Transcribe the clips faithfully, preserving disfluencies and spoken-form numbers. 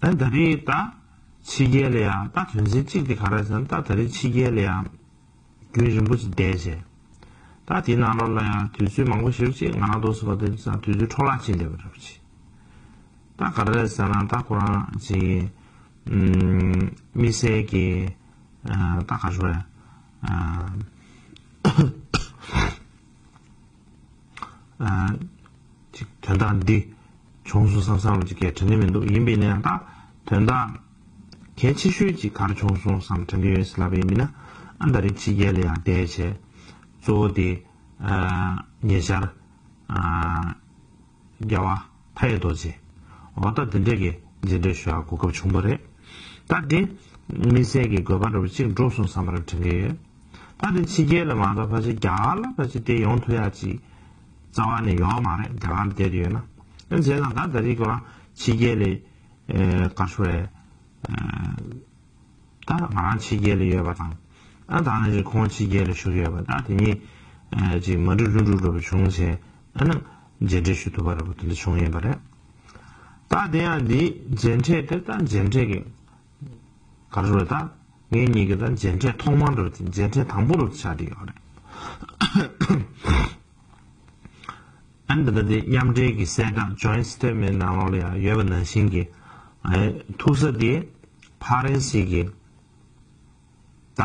ཨ་ད་རེས་ད་ཕྱི་རྒྱལ་ལ་ཡང་ད་དོན་ཚན་གཅིག་དེ་ག་རེ་ཟེར་ན། ད་ད་རེས་ཕྱི་རྒྱལ་ལ་ཡང་རྒྱུན་རིང་པོ་ཞིག་བསྡད་བྱས། ད་དེའི་ནང་ལོགས་ལ་ཡང་དུས་ཚོད་མང་པོ་ཞིག་ཅིག་ང་རང་འདུག་ཟེར་བ་དེ་ཚོ་དུས་ཚོད་འཕྲོ་བརླག་ཕྱིན་བསྡད་པ་འདྲ་པོ་ཅིག་ད་ག་རེ་ཟེར་ན། ད་ཁོ་རང་ཅིག་ཨུམ་དམིགས་བསལ་གྱི་ཨ་ད་ག་ཞུ་རེད། ཨ་ཨ་ཅིག་དོན་དག་འདི་བྱུང་སོང་བསམ་བསམ་ཅིག་གས་དྲན་གྱི་མི་འདུག་ཡིན་པས་ན་ད་དོན་དག་གལ་ཆེ་ཤོས་ཅིག་ག་རེ་བྱུང་སོང་བསམ་དྲན་གྱི་ཡོད་ཟེར་ལབ་པ་ཡིན་ན། ཨ་ད་རེས་ཕྱི་རྒྱལ་ལ་ཡང་བསྡད་བྱས་གཙོ་བོ་དེ་ཨ་ཉེ་ཆར་ཨ་རྒྱལ་བ་མཐའ་ཡས་རྡོ་རྗེ། འོ་ད་དེ་འདྲས་ཀྱི་མཇལ་འཕྲད་ཞུ་ཡག་གོ་སྐབས་བྱུང་བ་རེད། ད་དེ་དམིགས་བསལ་གྱི་དགོས་པ་འདྲ་པོ་ཅིག་འགྲུབ་སོང་བསམ་པ་རེད་དྲན་གྱི་ཡོད། ད་དེ་ཕྱི་རྒྱལ་ལ་མ་གཏོགས་ཕལ་ཆེར་རྒྱ་གར་ལ་ཕལ་ཆེར་དེ་ཡོང་ཐུབ་ཡག་ཅིག་རྩ་བ་ནས་ཡོད་མ་རེད། རྒྱ་གར་ལ་བསྡད་དུ་ཡོད་ན། ཨ་བྱས་ཙང་ད་ད་རེས་ཁོ་རང་ཕྱི་རྒྱལ་ལ་ཨ་ག་རེ་ཞུ་རེད། ཨ་ད་ང་རང་ཕྱི་རྒྱལ་ལ་ཡོད་པ་དང་། ཨ་ད་ནང་བཞིན་ཁོང་ཕྱི་རྒྱལ་ལ་བཞུགས་ཡོད་པ། ད་དེ་གཉིས་ཨ་ཅིག་མ་འགྲིག་ལྷུན་གྲུབ་འདྲ་པོ་བྱུང་བྱས། ཨ་ནི་མཇལ་འཕྲད་ཞུ་ཐུབ་པ་འདྲ་པོ་དེ་འདྲ་བྱུང་ཡོད་པ་རེད། ད་དེ་ཡང་འདི་མཇལ་འཕྲད་དེ་ད་མཇལ་འཕྲད་ཀྱི་ག་རེ་ཞུ་རེད། ད་ངེད་གཉིས་ཀྱི་ད་མཇལ་འཕྲད་ཐོག་མ་འདྲ་པོ་དེ། མཇལ་འཕྲད་དང་པོ་འདྲ་པོ་ཆགས་བསྡད་ཡོད་རེད། ཨ་ནི་ད་ལྟ་དེ་མཉམ་འབྲེལ་གྱི་གསལ་བསྒྲགས་Joint Statement ནང་ལོགས་ལ་ཡང་ཡོད་པ་ནང་བཞིན་གྱི་ཨ་ཐུག་ས་དེ་ཕ་རན་སི་གི་ད་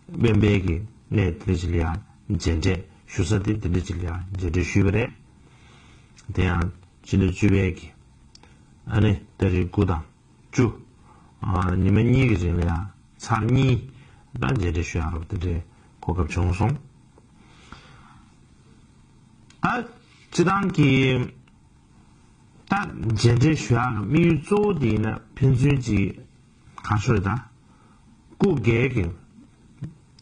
དབེན་པའི་གི་གནས་དེ་འདྲ་ཅིག་ལ་ཡང་མཇལ་འཕྲད་ཞུ་ས་དེ་དེ་འདྲ་ཅིག་ལ་ཡང་མཇལ་འཕྲད་ཞུས་པ་རེད། དེ་ཡང་ཕྱི་ཟླ་བཅུ་པའི་གི་ཨ་ནི་ཏ་རིག་དགུ་དང་བཅུ། ཨ་ཉི་མ་གཉིས་ཀྱི་རིང་ལ་ཡང་ཚར་གཉིས་ད་མཇལ་འཕྲད་ཞུ་ཡག་རོགས་དེ་འདྲའི་གོ་སྐབས་བྱུང་སོང་། ད་སྤྱི་བཏང་གི་ད་མཇལ་འཕྲད་ཞུ་ཡག་གི་དམིགས་ཡུལ་གཙོ་བོ་དེ་ཡིན་ན་ཕན་ཚུན་གྱི་ག་རེ་ཞུ་རེད། ད་སྐུ་སྒེར་གྱི་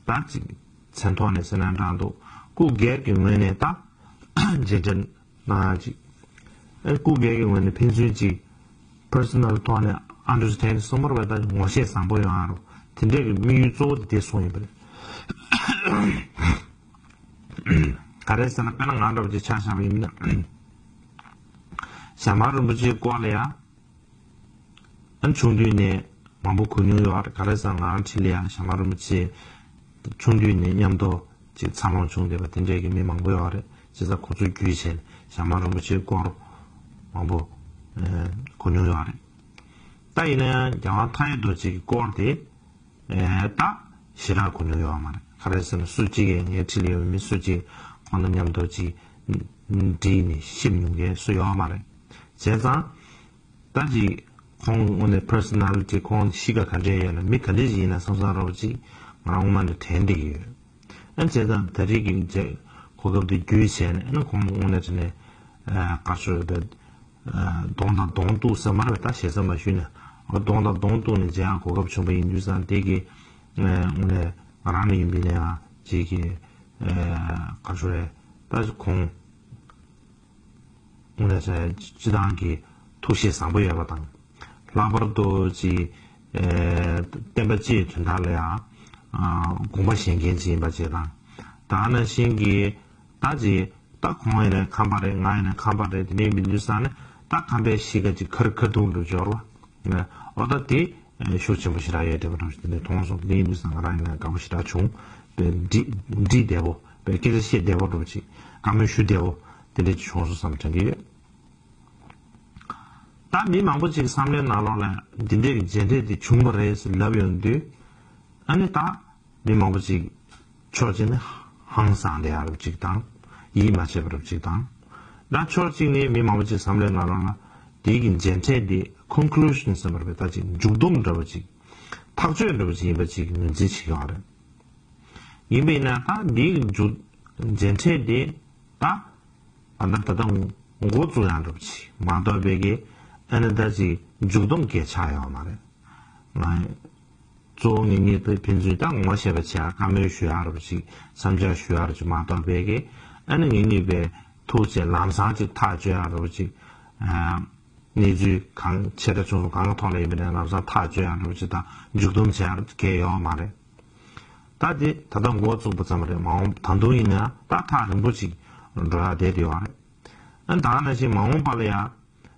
ད་ཅིག་མཚན་ཐོག་ནས་ཟེར་ན་འདྲ་འདུག་སྐུ་སྒེར་གྱི་ངོས་ནས་ད་མཇལ་འཕྲད་གནང་ཡག་ཅིག་ཨེ་སྐུ་སྒེར་གྱི་ངོས་ནས་ཕན་ཚུན་ཅིག་པར་སོ་ནལ་ཐོག་ནས་ཨན་ཌར་སི་ཊེན་ཌ་གསུངས་པར་བས་ད་ངོ་ཤེས་བཟང་པོ་ཡོང་ཡག་རོགས་དེ་འདྲས་ཀྱི་དམིགས་ཡུལ་གཙོ་བོ་དེ་དེ་སོང་ཡོད་པ་རེད། ག་རེ་ཟེར་ན་དཔེར་ན་ང་འདྲ་པོ་ཅིག་ཆ་བཞག་པ་ཡིན་ན། ཞྭ་དམར་རིན་པོ་ཆེའི་སྐོར་ལ་ཡང་ཨ་ཆུང་དུས་ནས་མང་པོ་གོ་མྱོང་ཡོད་རེད། ག་རེ་ཟེར་ན་ང་རང་འཁྲིས་ལ་ཡང་ཞྭ་དམར་རིན་པོ་ཆེ་ཆུང་དུས་ནས་མཉམ་དུ་ཅིག་འཚར་ལོངས་བྱུང་བསྡད་པ་དེ་འདྲས་ཀྱི་མི་མང་པོ་ཡོད་རེད། བྱས་ཙང་ཁོ་ཚོ་བརྒྱུད་བྱས་ནས་ཞྭ་དམར་རིན་པོ་ཆེའི་སྐོར་མང་པོ་ཨེ་གོ་མྱོང་ཡོད་རེད། ད་ཡིན་ན་ཡང་རྒྱལ་དབང་མཐའ་ཡས་རྡོ་རྗེ་གི་སྐོར་དེ་ཨེ་ད་ཞེ་དྲག་གོ་མྱོང་ཡོད་མ་རེད། ག་རེ་ཟེར་ན་སུ་གཅིག་གིས་ངའི་འཁྲིས་ལ་ཡོད་པའི་མི་སུ་གཅིག་ཁོང་དང་མཉམ་དུ་ཅིག་འགྲིག་ནས་ཤེས་མྱོང་མཁན་སུ་ཡོད་མ་རེད། བྱས་ཙང་། ད་ཅིག་ཁོང་དངོས་གནས་པར་སོ་ནལ་ཊི་ཁོང་གཤིས་ཀ་ག་འདྲས་ཡོད་ན་མི་ག་འདྲས་ཅིག་ཡིན་ན་བསམ་བསམ་འདྲ་པོ་ཅིག་ང་རང་ངོ་མ་ནས་དྲན་བསྡད་ཀྱི་ཡོད། ཨ་བྱས་ཙང་ད་རེས་ཀྱི་མཇལ་གོ་སྐབས་དེ་བརྒྱུད་བྱས་ནས་ཨ་ཁོང་དངོས་གནས་དྲན་ནས་ཨ་དགའ་ཤོས་རེད་པས། ཨ་གདོང་དང་གདོང་གཏུག་ས་མ་རེད་པས། ད་ཞེ་ས་མ་ཞུས་ནས་ཨ་གདོང་དང་གདོང་གཏུག་ནས་མཇལ་ཡག་གོ་སྐབས་བྱུང་བ་ཡིན་དུས་ཙང་དེ་གི་ཨ་དངོས་གནས་ང་རང་ནས་ཡིན་པའི་ནས་ཨ་ཅིག་གི་ཨ་དགའ་ཤོས་རེད། ད་ཁོང་། དངོས་གནས་སྤྱི་བཏང་གི་ཐུགས་གཤིས་བཟང་པོ་ཡོད་པ་དང་། ལྷག་པར་དུ་ཅིག་ཨེ་བསྟན་པ་སྤྱིའི་དོན་དག་ལ་ཡང་ཨ་དགོངས་པ་བཞེས་མཁན་ཅིག་ཡིན་པ་བཅས་དང་། ད་ནང་བཞིན་གྱི་ད་ཅིག་ད་ཁོང་ཡིན་ན་ཁམས་པ་རེད། ང་ཡིན་ན་ཁམས་པ་རེད། དེ་འདྲའི་མི་འདུག་ས་ནས་ད་ཁམས་པའི་གཤིས་ཀ་ཅིག་ཁ་རི་ཁ་ཐུག་འདྲ་འབྱོར་བ། འོ་ད་དེ་ཤུགས་ཆེན་པོ་ཞེ་དྲག་ཡོད་བསྡད་པ་འདྲ་ཞིག་དེ་འདྲ་མཐོང་སོང་། དེ་འདྲའི་མི་ཚང་ང་རང་ཡིན་ན་དགའ་པོ་ཞེ་དྲག་བྱུང་། དཔེ་འདྲི་འདྲི་བདེ་པོ། དཔེ་སྐད་ཆ་བཤད་བདེ་པོ་འདྲ་པོ་ཅིག་བཀའ་མོལ་ཞུ་བདེ་པོ་དེ་འདྲ་ཅིག་བྱུང་སོང་བསམ་དྲན་གྱི་ཡོད། ད་མི་མང་པོ་ཅིག་བསམ་བློའི་ནང་ལོགས་ལ་འདི་འདྲའི་མཇལ་འཕྲད་དེ་བྱུང་བ་རེད་ཟེར་ལབ་ཡོང་དུས། ཨ་ནི་ད་མི་མང་པོ་ཅིག་ཕྱོགས་གཅིག་ནས་ཧང་སངས་བསྡད་ཡག་རབ་ཅིག་དང་། ཡིད་མ་ཆེས་པ་རབ་ཅིག་དང་། ད་ཕྱོགས་གཅིག་ནས་མི་མང་པོ་ཅིག་བསམ་བློའི་ནང་ལོགས་ལ་དེའི་གི་མཇལ་འཕྲད་དེ་ཀོན་ཀུ་ལུ་ཤན་ཟེར་བ་རེད་པས། ད་ཅིག་མཇུག་སྡོམ་འདྲ་བོ་ཅིག་ཐག་གཅོད་འདྲ་བོ་ཅིག་ཡིན་པ་ཅིག་ངོས་འཛིན་བྱེད་ཀྱི་ཡོད་རེད། ཡིན་པས་ན་ད་འདིའི་གི་མཇུག་མཇལ་འཕྲད་དེ་ད་ད་ལྟ་ད་ལྟ་འགོ་བཙུགས་ཡག་འདྲ་བོ་ཅིག་མ་གཏོགས་པའི་གི་ཨ་ནི་ད་ཅིག་མཇུག་སྡོམ་གས་ཆགས་ཡོད་མ་རེད། ང་གཙོ་བོ་ངེད་གཉིས་ཕན་ཕན་ཚུན་ད་ངོ་ཤེས་པ་བྱས་བཀའ་མོལ་ཞུ་ཡག་རབ་ཅིག་བསམ་འཆར་ཞུ་ཡག་རབ་ཅིག་མ་གཏོགས་པའི་གི་ཨ་ནི་ངེད་གཉིས་པའི་ཐུག་བྱས་ལམ་སང་ཅིག་ཐག་གཅོད་ཡག་རབ་ཅིག་ཨ་གནས་ཚུལ་གང་ཆེ་ཕྲ་ཆུང་གསུམ་གང་གི་ཐོག་ལ་ཡིན་པ་ནས་ལམ་སང་ཐག་གཅོད་ཡག་རབ་ཅིག་དང་མཇུག་སྡོམ་བྱས་ཡག་རབ་ཅིག་གས་ཡོད་མ་རེད། ད་དེ་ད་ལྟ་འགོ་བཙུགས་པ་ཙམ་རེད། མ་འོངས་ད་དུང་ཡིན་ན་ད་ཐག་རིང་པོ་ཅིག་འགྲོ་ཡག་བསྡད་ཡོད་རེད། ཨ་ད་ནང་བཞིན་མ་འོངས་པ་ལ་ཡང་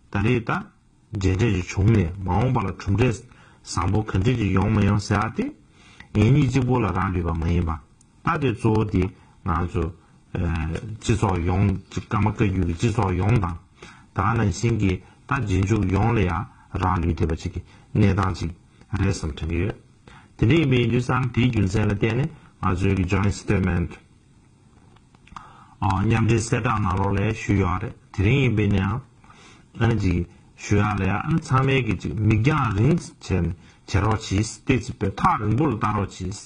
ད་རེས་ད། མཇལ་འཕྲད་ཅིག་བྱུང་ནས་མ་འོངས་པ་ལ་གྲུབ་འབྲས་བཟང་པོ་ག་འདྲས་ཅིག་ཡོང་མ་ཡོང་ཟེར་ཡ་དེ་ངེད་གཉིས་གཅིག་པོ་ལ་རག་ལུས་པ་མ་ཡིན་པ། ད་དེ་གཙོ་བོ་དེ་ང་ཚོ་སྤྱི་ཚོགས་ཡོངས་ཀྱི་ཀརྨ་བཀའ་བརྒྱུད་ཀྱི་སྤྱི་ཚོགས་ཡོངས་དང་། ད་ག་ནང་བཞིན་གྱི་ད་རྗེས་འཇུག་ཡོངས་ལ་ཡང་རག་ལུས་བསྡད་པ་ཅིག་གི་གནས་སྟངས་ཅིག་རེད་བསམ་དྲན་གྱི་ཡོད། དེ་འདྲ་ཡིན་པའི་ཡིན་དུས་ཙང་དེའི་རྒྱུ་མཚན་ལ་བརྟེན་ནས་ང་ཚོའི་གི་joint statement མཉམ་འབྲེལ་གསལ་བསྒྲགས་ནང་ལོགས་ལ་ཞུས་ཡོད་རེད། དེ་རིང་ཡིན་པའི་ནའང་ཨ་ནི་ཅིག་ཞུ་ཡག་ལ་ཡང་ཨ་ནི་ཚང་མས་ཀྱི་ཅིག་མིག་རྒྱང་རིང་བྱས་ནས་བྱེད་རོགས་གྱིས། ཏོག་ཙམ་པའི་ཐག་རིང་པོ་ལ་ལྟ་རོགས་གྱིས།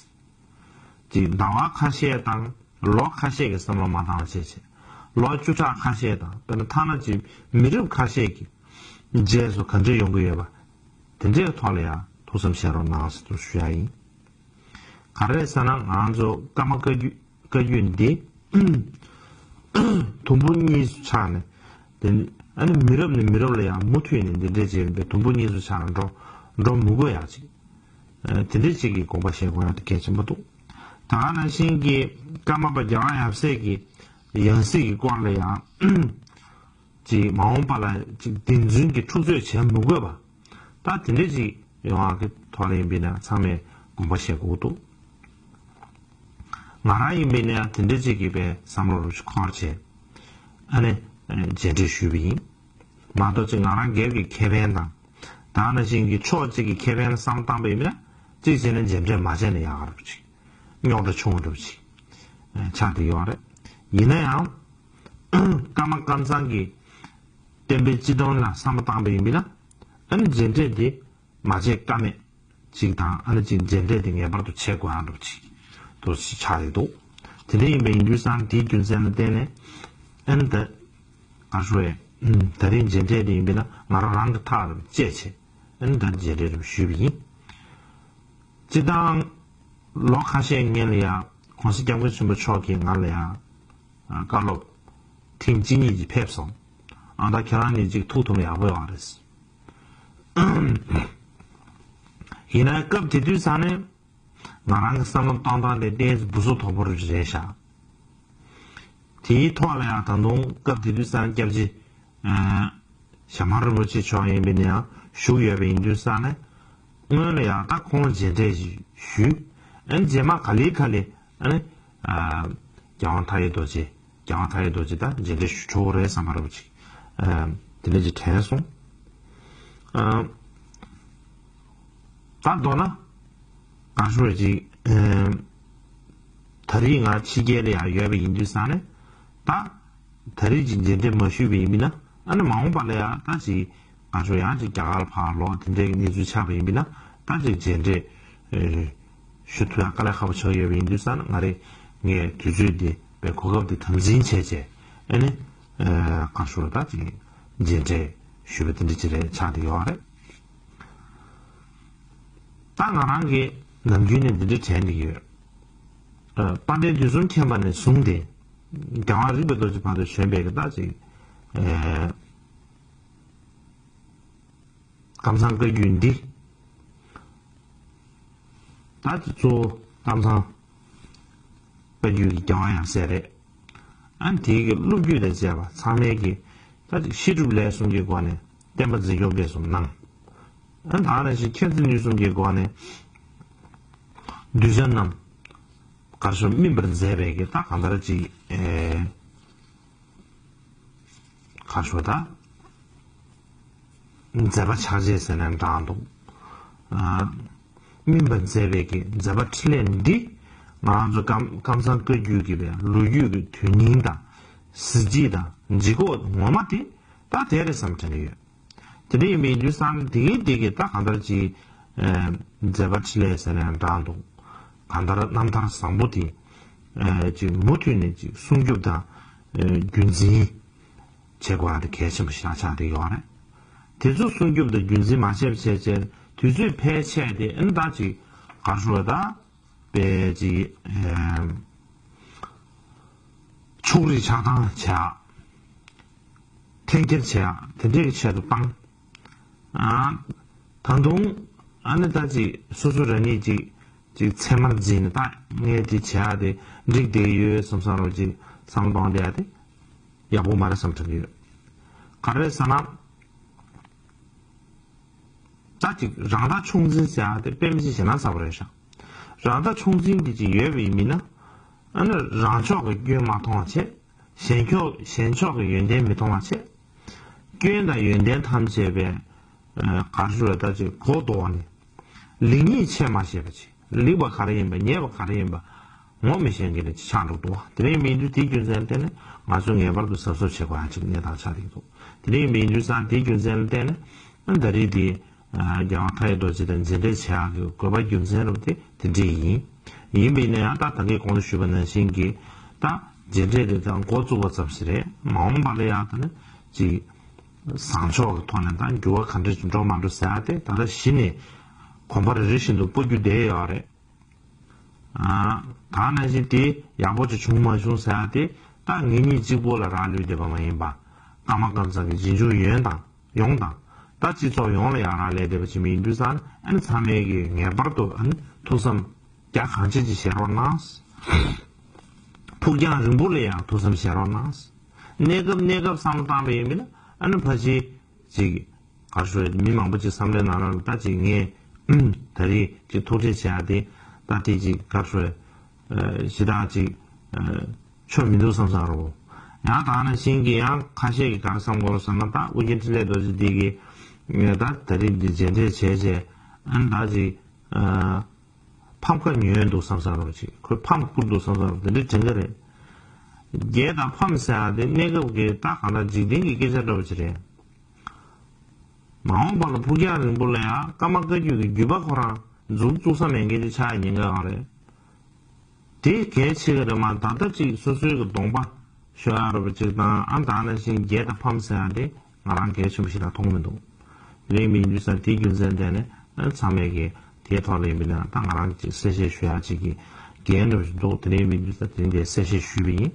ཅིག་ཟླ་བ་ཁ་ཤས་དང་ལོ་ཁ་ཤས་ཀྱི་བསམ་བློ་མ་བཏང་བ་བྱས་བྱས། ལོ་བཅུ་ཕྲག་ཁ་ཤས་དང་དཔེར་ན་ཐ་ན་ཅིག་མི་རབས་ཁ་ཤས་ཀྱི་རྗེས་སུ་ག་འདྲས་ཡོང་གི་ཡོད་པ། དེ་འདྲའི་ཐོག་ལ་ཡང་ཐུགས་བསམ་བཞེས་རོགས་གནང་ཟེར་དུ་ཞུ་ཡག་ཡིན། ག་རེ་རེད་ཟེར་ན་ང་ཚོ་ཀརྨ་བཀའ་བརྒྱུད་བཀའ་བརྒྱུད་འདི་དུམ་བུ་གཉིས་སུ་ཆགས་ནས། དེ་ཨ་ནི་མི་རབས་ནས་མི་རབས་ལ་ཡང་མུ་མཐུད་ནས་འདི་འདྲས་བྱས་པའི་དུམ་བུ་གཉིས་སུ་ཆགས་ནས་འགྲོ་འགྲོ་མི་དགོས་ཡག་ཅིག་དེ་འདྲས་ཅིག་གི་དགོངས་པ་བཞེས་དགོས་ཡག་དེ་གལ་ཆེན་པོ་འདུག་ད་ག་ནང་བཞིན་གྱི་ཀརྨ་པ་རྒྱལ་བ་ཡབ་སྲས་ཀྱི་ཡང་སྲིད་ཀྱི་སྐོར་ལ་ཡང་། ཅིག་མ་འོངས་པ་ལ་ཅིག་བདེན་རྫུན་གྱི་འཁྲུག་རྩོད་བྱེད་མི་དགོས་པ། ད་དེ་འདྲ་ཅིག་ཡོང་བ་གི་ཐོག་ལ་ཡིན་པས་ན་ཚང་མས་དགོངས་པ་བཞེས་དགོས་འདུག་ང་རང་ཡིན་པས་ན་དེ་འདྲ་ཅིག་གི་པའི་བསམ་བློ་རུ་ཅིག་འཁོར་བྱས། ཨ་ནི་མཇལ་འཕྲད་ཞུས་པ་ཡིན། མ་གཏོགས་ཅིག་ང་རང་སྒེར་གྱི་ཁེ་ཕན་དང་། ད་ནང་བཞིན་གྱི་ཕྱོགས་གཅིག་གི་ཁེ་ཕན་བསམ་བཏང་པ་ཡིན་ན་གཅིག་བྱས་ན་མཇལ་འཕྲད་མ་བྱས་ན་ཡག་རུ་ཅིག་རྙོག་དྲ་ཆུང་རུ་ཅིག་ཆགས་བསྡད་ཡོད་རེད། ཡིན་ན་ཡང་། ཀརྨ་ཀམ་ཚང་གི་བསྟན་པའི་སྤྱི་དོན་ལ་བསམ་བློ་བཏང་པ་ཡིན་པས་ན། ཨ་ནི་མཇལ་འཕྲད་དེ་མ་བྱེད་ཀ་མེད་ཅིག་དང་ཨ་ནི་ཅིག་མཇལ་འཕྲད་དེ་ངེས་པར་དུ་བྱེད་དགོས་ཡག་འདྲ་པོ་ཅིག་དུ་ཆགས་ཡོད་འདུག་དེ་འདྲ་ཡིན་པའི་ཡིན་དུས་ཙང་དེའི་རྒྱུ་མཚན་ལ་བརྟེན་ནས་ཨ་ནི་ད་ག་རེ་ཞུ་དགོས་རེད། ད་རིང་མཇལ་འཕྲད་དེ་ཡིན་པས་ན་ང་རང་རང་གི་ཐག་རེ་བཅད་བྱས་ཨ་ནི་ད་མཇལ་འཕྲད་རེ་ཞུས་པ་ཡིན། སྤྱིར་བཏང་ལོ་ཁ་ཤས་སྔོན་ལ་ཡང་གོང་ས་སྐྱབས་མགོན་ཆེན་པོ་མཆོག་གིས་ང་ལ་ཡང་བཀའ་སློབ་ཐེངས་གཅིག་གཉིས་ཅིག་ཕེབས་སོང་། ཨ་ད་ཁྱེད་རང་གཉིས་ཅིག་ཐུག་ཐུབ་ན་ཡག་པོ་ཡོད་རེད། ཡིན་ན་སྐབས་དེ་དུས་ཙང་ནས་ང་རང་གི་བསམ་བློ་གཏོང་སྟངས་དེ་ཏོག་ཙམ་སྦུ་སུབ་དོག་པོ་རེད་ཤག་དེའི་ཐོག་ལ་ཡང་ད་དུང་སྐབས་དེ་དུས་ཙང་སྐྱབས་རྗེ་ཞྭ་དམར་རིན་པོ་ཆེ་མཆོག་ཡིན་པས་ན་ཡང་བཞུགས་ཡོད་པ་ཡིན་དུས་ཙང་ནས་སྔོན་ལ་ཡང་ད་ཁོང་མཇལ་འཕྲད་ཞུས། ཨ་ནི་རྗེས་མ་ག་ལེ་ག་ལེ་ཨ་ནི་རྒྱལ་དབང་མཐའ་ཡས་རྡོ་རྗེ་རྒྱལ་དབང་མཐའ་ཡས་རྡོ་རྗེ་དང་མཇལ་འཕྲད་ཞུ་ཆོག་གི་རེད་བསམ་པ་རེད་པ་ཅིག་དེ་འདྲ་ཅིག་དྲན་སོང་། ད་མདོར་ན་ག་ཞུ་བ་ཅིག་ད་རེས་ང་ཕྱི་རྒྱལ་ལ་ཡང་ཡོད་པ་ཡིན་དུས་ཙང་ནས་ད་ད་རེས་ཅིག་མཇལ་འཕྲད་མ་ཞུས་པ་ཡིན་པས་ན་ཨ་ནི་མ་འོངས་པ་ལ་ཡང་ད་ཅིག་ག་ཞུ་ཡང་ཅིག་རྒྱ་གར་ཕར་ལོག་དེ་འདྲའི་གནས་ཚུལ་ཆགས་པ་ཡིན་པས་ན་ད་ཅིག་མཇལ་འཕྲད་ཞུ་ཐུབ་ཡག་དཀའ་ལས་ཁག་པོ་ཆགས་ཡོད་པ་ཡིན་དུས་ཙང་ན་ང་རེ་ངས་དུས་ཚོད་འདི་བའི་གོ་སྐབས་འདི་དམ་འཛིན་བྱས་བྱས་ཨ་ནི་ག་ཞུ་བ་ད་ཅིག་མཇལ་འཕྲད་ཞུས་པ་དེ་འདྲ་ཅིག་རེད་ཆགས་བསྡད་ཡོད་རེད། ད་ང་རང་གིས་ནམ་རྒྱུན་ནས་འདི་འདྲ་དྲན་གྱི་ཡོད། ཨ། དཔལ་ལྡན་དུས་གསུམ་མཁྱེན་པ་ནས་བཟུང་སྟེ། རྒྱལ་བ་རིག་པའི་རྡོ་རྗེ་བར་དུ་བྱོན་པའི་གི་ད་ཅིག་ཨེ། ཀམ་ཚང་བཀའ་བརྒྱུད་འདི། ད་ཅིག་གཙོ་བོ་ཀམ་ཚང་བཀའ་བརྒྱུད་ཀྱི་རྒྱལ་བ་ཡང་སྲས་རེད། ཨ་ནི་དེའི་གི་སློབ་བརྒྱུད་ལས་མཛད་པ་ཚང་མའི་གི་ད་ཅིག་བཤད་སྒྲུབ་ལས་གསུམ་གྱི་སྒོ་ནས་བསྟན་པ་འཛིན་སྐྱོང་སྤེལ་གསུམ་གནང་། ཨ་ནི་ད་ག་ནང་བཞིན་མཁྱེན་བརྩེ་ནུས་གསུམ་གྱི་སྒོ་ནས་གདུལ་བྱ་རྣམས་གར་སོང་སྨིན་པར་མཛད་པའི་གི་ད་གང་ལྟར་ཅིག་ཨེ་གར་སོང་ད་མཛད་པ་ཕྱག་རྗེས་ཟེར་ནས་འདྲ་འདུག་ཨ། སྨིན་པར་མཛད་པའི་གི་མཛད་པ་འཕྲིན་ལས་འདི་ང་རང་ཚོ་ཀམ་ཀམ་ཚང་བཀའ་བརྒྱུད་ཀྱི་པའི་ལོ་རྒྱུས་ཀྱི་དོན་སྙིང་དང་གཟི་བརྗིད་དང་ལྗིད་ཁོག་ངོ་མ་དེ་ད་དེ་རེད་བསམ་དྲན་གྱི་ཡོད། དེ་འདྲ་ཡིན་པའི་དུས་ཙང་དེ་གའི་དེ་གའི་ད་གང་ལྟར་ཅིག་ཨ། མཛད་པ་འཕྲིན་ལས་ཟེར་ནས་འདྲ་འདུག་གང་ལྟར་རྣམ་ཐར་བཟང་པོ་དེ་ཨ། ཅིག་མུ་མཐུད་ནས་ཅིག་སྲུང་སྐྱོབ་དང་ཨ། རྒྱུན་འཛིན་བྱེད་དགོས་ཡ་དེ་གལ་ཆེན་པོ་ཞིག་ཆགས་བསྡད་ཡོད་རེད། དེ་ཚོ་སྲུང་སྐྱོབ་དང་རྒྱུན་འཛིན་མ་བྱས་པ་བྱས་བྱས་དུས་ཚོད་ཕལ་ཆེར་དེ་ཨ་ནི་ད་ཅིག་གར་ཞུ་བ་ད། པའི་ཅིག་ཨེམ། ཕྱོགས་རིས་ཆགས་སྡང་བྱ། འཐེན་འཁྱེར་བྱ་དེ་འདྲའི་ཆེད་དུ་བཏང་། ཨ། ད་དུང་ཨ་ནི་ད་ཅིག་སོ་སོ་རང་ཉིད་ཅིག་ཅིག་ཚད་མར་འཛིན་ནས་ད་ངས་དེ་བྱ་དེ་འགྲིག་བསྡད་ཡོད་བསམ་བསམ་རོགས་ཅིག་བསམ་བློ་གཏོང་བསྡད་ཡ་དེ་ཡག་པོ་མ་རེད་བསམ་དྲན་གྱི་ཡོད། ག་རེ་ཟེར་ན། ད་ཅིག་རང་ལྟ་མཆོག་འཛིན་ཟེར་ཡ་དེ་དཔེ་མི་སྲིད་ཞེ་དྲག་ཚ་པོ་རེད་ཤག་རང་ལྟ་མཆོག་འཛིན་གྱི་ཅིག་ཡོད་པ་ཡིན་མིན་ན། ཨ་ནི་རང་ཕྱོགས་ཀྱི་སྐྱོན་མ་མཐོང་བ་བྱས། གཞན་ཕྱོགས་གཞན་ཕྱོགས་ཀྱི་ཡོན་ཏན་མི་མཐོང་བ་བྱས། སྐྱོན་དང་ཡོན་ཏན་ཐམས་ཅད་པའི་ག་རེ་ཞུ་དགོས་རེད། ད་ཅིག་གོ་ལྡོག་ནས། ལེགས་ཉེས་ཕྱེ་མ་ཤེས་པ་ཅིག་ལེགས་པ་ག་རེ་ཡིན་པ་ཉེས་པ་ག་རེ་ཡིན་པ་ངོ་མི་ཤེས་མཁན་ཅིག་ཆགས་འགྲོ་འདུག་དེ་འདྲ་ཡིན་པ་ཡིན་དུས་དེའི་རྒྱུ་མཚན་ལ་བརྟེན་ནས་ང་ཚོས་ངེས་པར་དུ་གཟབ་གཟབ་བྱེད་དགོས་ཡ་ཅིག་གནས་སྟངས་ཆགས་བསྡད་འདུག་དེ་འདྲ་ཡིན་པ་ཡིན་དུས་ཙང་དེའི་རྒྱུ་མཚན་ལ་བརྟེན་ནས་ཨ་ད་རེས་དེ་རྒྱལ་བ་མཐའ་ཡས་རྡོ་རྗེ་དང་མཇལ་འཕྲད་བྱེད་ཡག་གི་དགོས་པ་རྒྱུ་མཚན་རུ་དེ་དེ་འདྲ་ཡིན། ཡིན་པ་ཡིན་ན་ཡང་ད་ད་གིན་གོང་དུ་ཞུས་པ་ནང་བཞིན་གྱི་ད་མཇལ་འཕྲད་དེ་ད་འགོ་བཙུགས་པ་ཙམ་ཞིག་རེད། མ་འོངས་པ་ལ་ཡང་ད་ནི་ཅིག་བཟང་ཕྱོགས་ཀྱི་ཐོག་ནས་ད་འགྱུར་བ་ག་འདྲ་ཞིག་འགྲོ་མ་འགྲོ་ཟེར་ཡ་དེ་ད་ལྟ་གཞི་ནས་གོམ་པ་རེ་རེ་བཞིན་དུ་སྤོ་རྒྱུ་བསྡད་ཡོད་རེད། ཨ། ད་ནང་བཞིན་དེ་ཡག་པོ་ཅིག་བྱུང་མ་བྱུང་ཟེར་ཡ་དེ་ད་ངེད་གཉིས་གཅིག་པོ་ལ་རག་ལུས་བསྡད་པ་མ་ཡིན་པ། ཀརྨ་ཀཾ་ཚང་གི་རྗེས་འཇུག་ཡོན་དང་ཡོངས་དང་། ད་སྤྱི་ཚོགས་ཡོངས་ལ་ཡང་རག་ལས་བསྡད་པ་ཅིག་མིན་དུས་ཙང་ཨ་ནི་ཚང་མས་ཀྱི་ངེས་པར་དུ་ཨ་ནི་ཐུགས་བསམ་རྒྱ་གང་ཆེ་ཅིག་བཞེས་རོགས་གནང་། ཕུགས་རྒྱང་རིང་པོ་ལ་ཡང་ཐུགས་བསམ་བཞེས་རོགས་གནང་། གནས་སྐབས་གནས་སྐབས་བསམ་བློ་བཏང་པ་ཡིན་མིན་ན་ཨ་ནི་ཕལ་ཆེར་ཅིག་ག་རེ་ཞུ་རེད། མི་མང་པོ་ཅིག་བསམ་བློའི་ནང་ལ་ད་ཅིག་ངས་ད་རེས་ཅིག་ཐུག་འཕྲད་བྱེད་ཡ་དེ་ད་དེ་ཅིག་ག་རེ་ཞུ་རེད། ཞེ་དྲག་ཅིག་ཆོ་མི་འདུག་བསམ་བསམ་རོ། ཡང་ད་ནང་བཞིན་གྱི་ཡང་ཁ་ཤས་ཀྱིས་ག་རེ་བསམ་གྱི་ཡོད་རེད་ཟེར་ན། ད་ཨོ་རྒྱན་འཕྲིན་ལས་རྡོ་རྗེ་འདི་གིས་ད་ད་རེས་འདི་མཇལ་འཕྲད་བྱས་རྗེས་ཨ་ནི་ད་ཅིག་ཕམ་ཁ་ཉོས་འདུག་བསམ་བསམ་རོ། ཅིག་ཁོས་ཕམ་བསྐུར་འདུག་བསམ་བསམ་རོ། དེ་འདྲའི་དྲན་གྱི་རེད། རྒྱལ་དང་ཕམ་ཟེར་ཡ་དེ་གནས་སྐབས་ཀྱི་ད་གང་ལྟར་འཇིག་རྟེན་གྱི་སྐད་ཆ་འདྲ་པོ་ཅིག་རེད། མ་འོངས་པ་ལ་ཕུགས་རྒྱང་རིང་པོ་ལ་ཡང་ཀརྨ་བཀའ་བརྒྱུད་ཀྱི་བརྒྱུད་པ་ཁོ་རང་མཛུབ་བཙུགས་ས་མེད་མཁན་ཅིག་ཆགས་ཡ་ཉེན་ཁ་ཡོད་རེད། དེ་གལ་ཆེ་གི་རེད་མ། ད་ལྟ་ཅིག་སོ་སོའི་གི་གདོང་པ་ཤོར་ཡ་རེད་པ་ཅིག་དང་ཨ་ད་ནང་བཞིན་རྒྱལ་དང་ཕམ་ཟེར་ཡ་དེ་ང་རང་གལ་ཆེན་པོ་ཞིག་ལ་མཐོང་མི་འདུག་དེ་རིང་མི་འདུག་ས་དེའི་རྒྱུ་མཚན་དེ་ནས་ཨ་ཚང་མས་གི་དེའི་ཐོག་ལ་ཡིན་པ་ན་ད་ང་རང་གི་གསལ་བཤད་ཞུ་ཡ་ཅིག་གི་འགན་འདྲ་པོ་ཞིག་འདུག་དེ་རིང་མི་འདུག་ས་དེ་རིང་དེ་གསལ་བཤད་ཞུས་པ་ཡིན།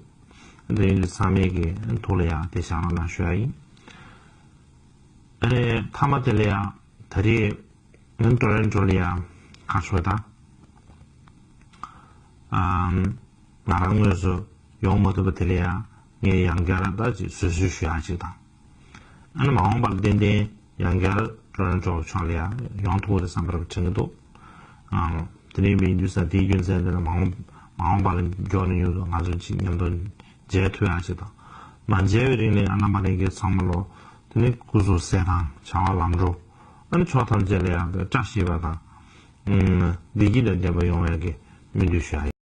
དེ་རིང་དེ་ཚང་མས་གི་ཐུགས་ལ་ཡ་དེ་བཞག་རོགས་གནང་ཞུ་ཡ་ཡིན། ཨ་རེ་མཐའ་མ་དེ་ལ་ཡ་ད་རེས་ང་ཊོ་རོན་ཊོ་ལ་ཡ་ཁ་ཤོ་ད་ཨམ་ང་རང་དངོས་སུ་ཡོང་མ་ཐུབ་པ་དེ་ལ་ཡ་ངས་ཡང་བསྐྱར་ད་ཅིག་བཟོད་གསོལ་ཞུ་ཡ་ཅིག་དང་། ཨ་ནི་མ་འོངས་པར་ཏན་ཏན་ཡང་བསྐྱར་ཊོ་རོན་ཊོ་ཕྱོགས་ལ་ཡ་ཡོང་ཐུབ་པ་རེད་བསམ་པར་དྲན་གྱི་འདུག་ཨང་། དེ་ནས་མི་འདུག་ས་དེའི་རྒྱུ་མཚན་དེ་ལ་མ་འོངས་མ་འོངས་པ་ལ་མགྱོགས་ནས་མྱུར་དུ་ང་ཚོ་ཅིག་མཉམ་དུ་མཇལ་ཐུབ་ཡ་ཅིག་དང་། མ་མཇལ་བའི་རིང་ལ་ཡང་རྣམ་པ་ལྷན་རྒྱས་ཚང་མ་ལོ་དེ་ནས་སྐུ་གཟུགས་གསལ་ཐང་བྱ་བ་ལམ་འགྲོ། ཨ་ནི་ཕྱོགས་ཐམས་ཅད་ལ་ཡང་བཀྲ་ཤིས་པ་དང་། ཨང་། བདེ་སྐྱིད་དང་ལྡན་པ་ཡོང་བའི་གི་སྨོན་འདུན་ཞུ་ཡ་ཡིན།